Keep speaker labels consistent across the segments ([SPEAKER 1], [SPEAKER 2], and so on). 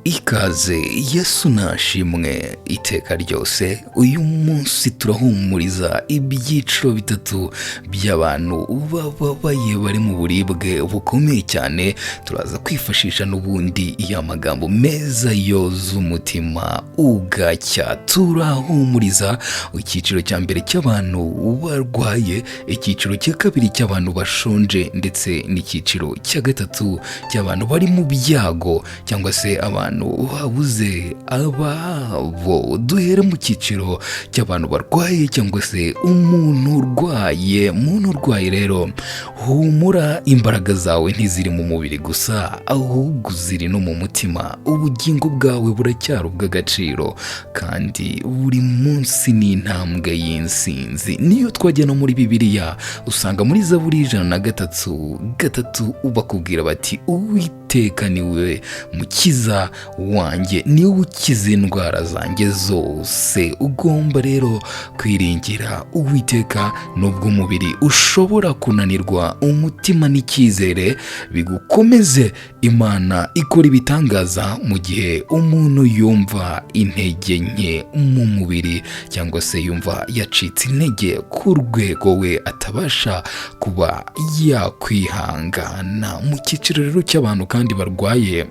[SPEAKER 1] Ikaze, Yesu nashimwe iteka ryose. Uyu munsi turahumuriza ibyiciro bitatu by'abantu bababaye, bari mu buribwe bukomeye cyane. Turaza kwifashisha n'ubundi ya magambo meza yoza umutima ugacya. Turahumuriza icyiciro cya mbere cy'abantu barwaye, icyiciro cya kabiri cy'abantu bashonje, ndetse n'icyiciro cya gatatu cy'abantu bari mu byago cyangwa se abantu babuze ababo. Duhere mu cyiciro cy'abantu barwaye cyangwa se umuntu urwaye. Muntu urwaye rero, humura, imbaraga zawe ntiziri mu mubiri gusa, ahubwo ziri no mu mutima. Ubugingo bwawe buracyari ubw'agaciro, kandi buri munsi ni intambwe y'insinzi. Niyo twajya no muri Bibiliya, usanga muri Zaburi 103:3 bakubwira bati: "Uwiteka niwe mukiza wanjye, niwe ukiza indwara zanjye zose." Ugomba rero kwiringira Uwiteka. Nubwo umubiri ushobora kunanirwa, umutima n'icyizere bigukomeze. Imana ikora ibitangaza mu gihe umuntu yumva intege nke mu mubiri, cyangwa se yumva yacitse intege ku rwego we atabasha kuba yakwihangana. Mu cyiciro rero cy'abantu kandi barwaye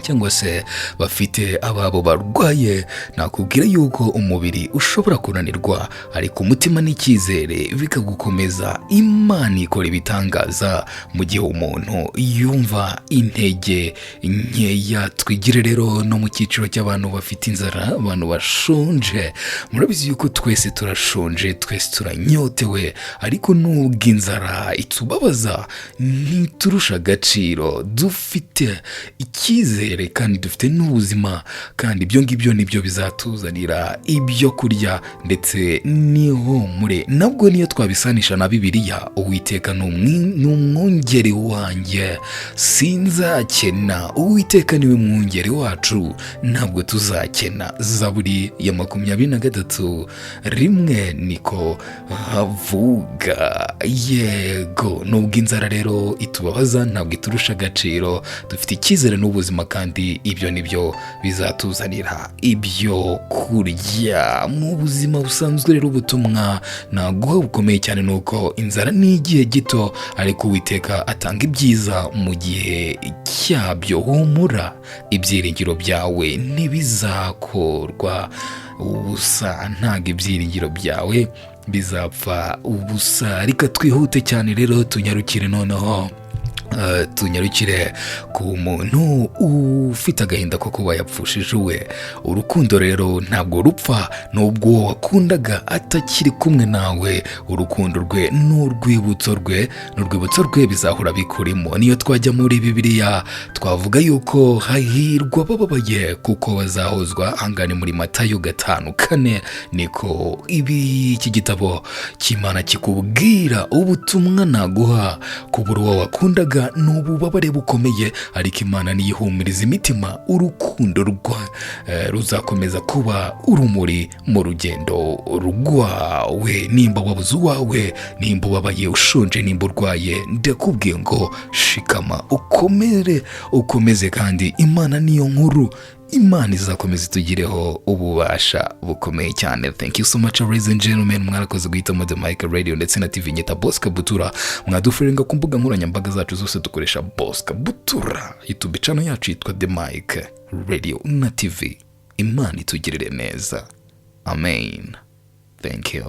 [SPEAKER 1] cyangwa se bafite ababo barwaye, nakubwira yuko umubiri ushobora kunanirwa, ariko umutima n'icyizere bikagukomeza. Imana ikora ibitangaza mu gihe umuntu yumva intege nkeya. Twigire rero no mu cyiciro cy'abantu bafite inzara, abantu bashonje. Murabizi yuko twese turashonje, twese turanyotewe, ariko nubwo inzara itubabaza, ntiturusha agaciro. Dufite icyizere kandi dufite n'ubuzima, kandi ibyo ngibyo nibyo bizatuzanira ibyo kurya ndetse n'ihumure. Nabwo niyo twabisanisha na Bibiliya: "Uwiteka ni umwungeri wanjye, sinzakena." Uwiteka niwe mwungeri wacu, ntabwo tuzakena. Zaburi ya 23:1 niko havuga. Yego, nubwo inzara rero itubabaza, ntabwo iturusha agaciro. Dufite icyizere n'ubuzima, kandi ibyo nibyo bizatuzanira ibyo kurya. Mu buzima busanzwe rero, ubutumwa naguha bukomeye cyane ni uko inzara ni igihe gito, ariko Uwiteka atanga ibyiza mu gihe cyabyo. Humura, ibyiringiro byawe ntibizakorwa ubusa, ntabwo ibyiringiro byawe bizapfa ubusa. Reka twihute cyane rero, tunyarukire noneho, tunyarukire ku muntu ufite agahinda ko kuba yapfushije uwe. Urukundo rero ntabwo rupfa. Nubwo uwo wakundaga atakiri kumwe nawe, urukundo rwe n'urwibutso rwe bizahora bikurimo. Niyo twajya muri Bibiliya, twavuga yuko hahirwa bababaye kuko bazahozwa. Ahangane muri Matayo 5:4 niko ibi iki gitabo cy'Imana kikubwira. Ubutumwa naguha: kubura uwo wakundaga ni ububabare bukomeye, ariko Imana niyihumuriza imitima. Urukundo rwa ruzakomeza kuba urumuri mu rugendo rwawe. Nimba wabuze uwawe, nimba ubabaye, ushonje, nimba urwaye, ndakubwiye ngo shikama, ukomere, ukomeze, kandi Imana niyo nkuru. Imana izakomeza itugireho ububasha bukomeye cyane. Thank you so much, ladies and gentlemen. Mwarakoze guhitamo The Mike Radio ndetse na TV Nyeta Boss Kabutura. Mwadufollowinga ku mbuga nkoranyambaga zacu zose, dukoresha Boss Kabutura. YouTube channel yacu yitwa The Mike Radio na TV. Imana itugirire neza, amen. Thank you.